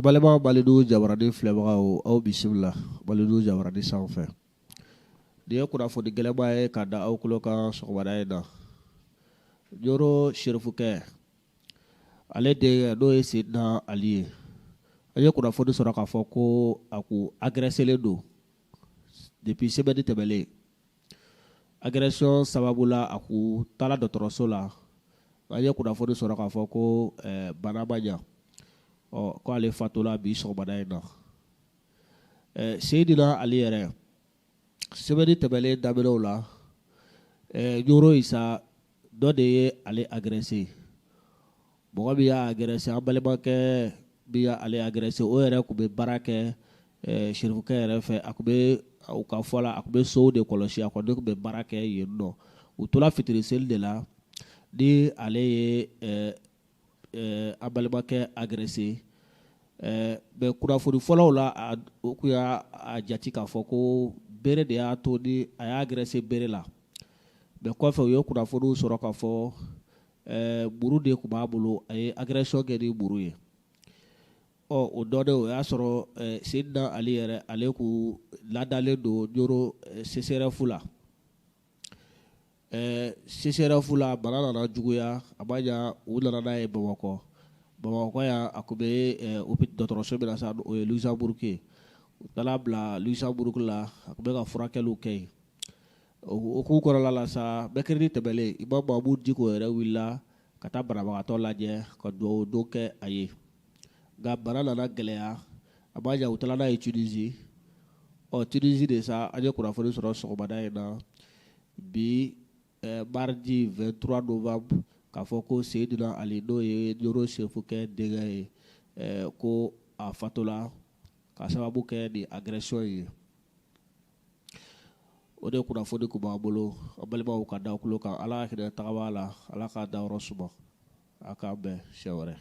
Balima Malidu Jabarani filɛbagaw, aw bisimila Malidu Jabarani sanfɛ. Nin ye kunnafoni gɛlɛnba ye ka da aw tulo kan sɔgɔmada in na. Ɲoro Serifukɛ, ale denkɛ n'o ye Seyidina Ali ye, an ye kunnafoni sɔrɔ k'a fɔ ko a kun agresselen don depuis semaine tɛmɛlen. Agression sababu la, a kun taara dɔgɔtɔrɔso la. An ye kunnafoni sɔrɔ k'a fɔ ko bana ma ɲa, ɔ ko ale fatula bi sɔgɔmada in na. Seyidina Ali yɛrɛ, semaine tɛmɛlen daminɛw la, Ɲoro Isa dɔ de ye ale agressé. Mɔgɔ min y'a agressé, an balimakɛ min y'ale agressé, o yɛrɛ tun bɛ baara kɛ Serifukɛ yɛrɛ fɛ. A tun bɛ, u ka fɔ la, a tun bɛ sow de kɔlɔsi. A kɔni tun bɛ baara kɛ yen nɔ. U tora fitiri seli de la ni ale ye an balimakɛ agressé. Mais kunnafoni fɔlɔw la, o tun y'a jate k'a fɔ ko bere de y'a to ni a y'a agressé bere la. Mais kɔfɛ, u ye kunnafoniw sɔrɔ k'a fɔ muru de tun b'a bolo, a ye agression kɛ ni muru ye. Ɔ o dɔnnen, o y'a sɔrɔ Seyidina Ali yɛrɛ, ale kun ladalen don Ɲoro CSRéf la. CSRéf la, bana nana juguya, a ma ɲa, u nana n'a ye Bamakɔ. Bamakɔ yan, a tun bɛ dɔgɔtɔrɔso min na sa, o ye Luxembourg ye. U taara bila Luxembourg la, a tun bɛ ka furakɛliw kɛ yen. O hukumu kɔnɔna la sa, mercredi tɛmɛlen, Imam Mahmoud Dicko yɛrɛ wulila ka taa banabagatɔ lajɛ ka dugawu don kɛ a ye. Nka bana nana gɛlɛya, a ma ɲa, u taara n'a ye Tunisie. Ɔ Tunisie de sa, an ye kunnafoni sɔrɔ sɔgɔmada in na bi, mardi 23 novembre, k'a fɔ ko Seyidina Ali, n'o ye Ɲoro Serifukɛ denkɛ ye, ko a fatula ka sababu kɛ nin agression ye. O de kunnafoni tun b'an bolo, an balimaw, ka da tulo kan. Ala ka hinɛ tagaba la, Ala k'a dayɔrɔ suma. A k'an bɛn siɲɛ wɛrɛ.